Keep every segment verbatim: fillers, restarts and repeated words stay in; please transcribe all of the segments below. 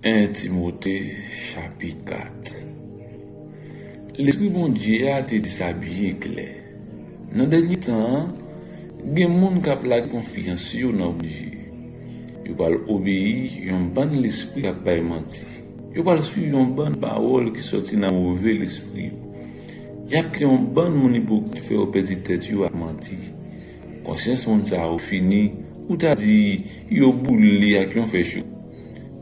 En Timote, chapit kat. Lespri Bondye a te di sa byen klè. Nan dènye tan an, gen moun k ap lage konfyans yo nan Bondye. Yo pral obeyi yon bann lespri k ap bay manti. Yo pral swiv yon bann pawòl ki soti nan move lespri yo. Y ap kite yon bann moun ipokrit fè yo pèdi tèt yo ak manti. Konsyans moun sa yo fini, ou ta di yo boule ak yon fè cho.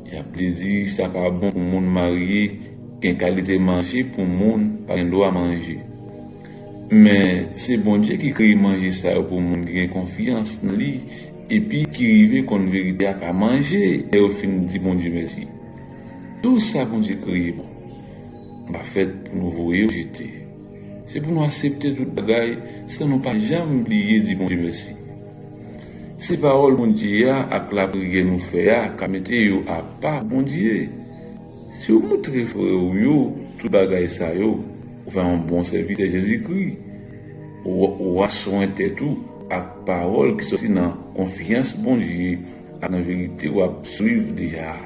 Y ap te di sa pa bon pou moun marye, gen kalite manje pou moun pa gen dwa manje. Men, se Bondye ki kreye manje sa yo pou moun ki gen konfyans nan li, epi ki rive konn verite a ka manje lè yo fin di Bondye mèsi. Tou sa Bondye kreye bon. Pa fèt pou nou voye yo jete. Se pou nou aksepte tout bagay san nou pa janm bliye di Bondye mèsi. Se pawòl Bondye a ak lapriyè nou fè a ka mete yo apa Bondye. Si w montre frè w yo tout bagay sa yo, ou fè yon bon sèvitè Jezikri. Ou, ou aswen tèt ou ak pawòl ki soti nan konfyans Bondye ak nan verite w ap swiv deja a.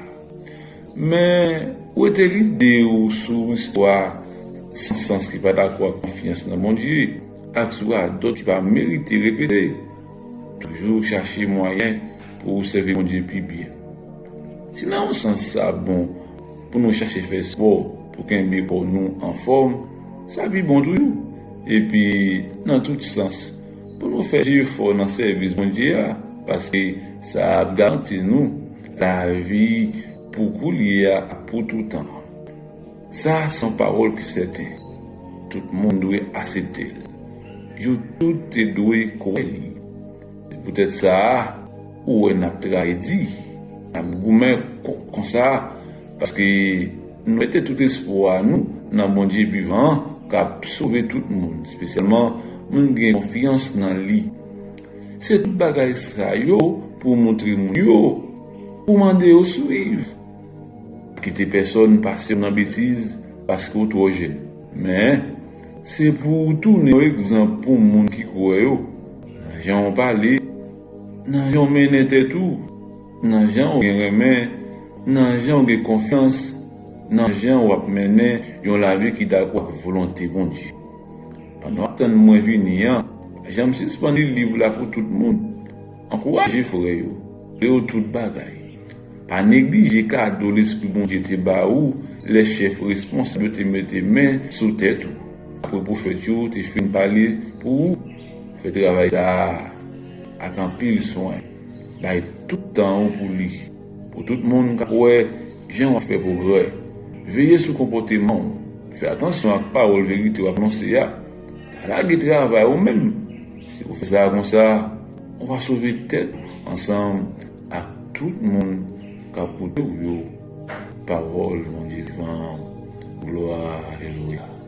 Men, wete lide w sou istwa san sans ki pa dakò ak konfyans nan Bondye ak sou radòt ki pa merite repete. Toujou chache mwayen pou w sèvi Bondye pi byen. Si nan yon sans sa bon pou nou chache fè espò pou kenbe kò nou anfòm, sa pi bon toujou. Epi, nan tout sans, pou nou fè jefò nan sèvis Bondye a, paske sa ap garanti nou lavi pou koulye a ak pou toutan. Sa a se yon pawòl ki sèten. Tout moun dwe aksepte l. Yo tout te dwe kwè li. Se poutèt sa a, ou wè n ap trayi di, n ap goumen kon-, konsa, paske nou mete tout espwa nou nan Bondye vivan an k ap sove tout moun, espesyalman moun ki gen konfyans nan li. Se tout bagay sa yo pou w montre moun yo, pou w mande yo swiv. Pa kite pèsonn pase w nan betiz paske w twò jèn. Men, se pou w tounen yon egzanp pou moun ki kwè yo. Nan jan w pale, nan jan w mennen tèt ou, nan jan w gen renmen, nan jan w gen konfyans, nan jan w ap mennen yon lavi ki dakò ak volonte Bondye. Pandan w ap tann mwen vini an, pa janm sispann li liv la pou tout moun. Ankouraje frè yo, montre yo tout bagay. Pa neglije kado Lespri Bondye te ba ou lè chèf responsab yo te mete men sou tèt ou. Apre pwofèt yo te fin pale pou ou, fè travay sa a ak anpil swen. Bay tout tan ou pou li. Pou tout moun ka wè jan w ap fè pwogrè. Veye sou konpòteman w. Fè atansyon ak pawòl verite w ap anonse a. Pa lage travay ou menm. Si w fè sa konsa, ou va sove tèt ou ansanm ak tout moun k ap koute w yo. Pawòl Bondye vivan an. Glwa, alelouya.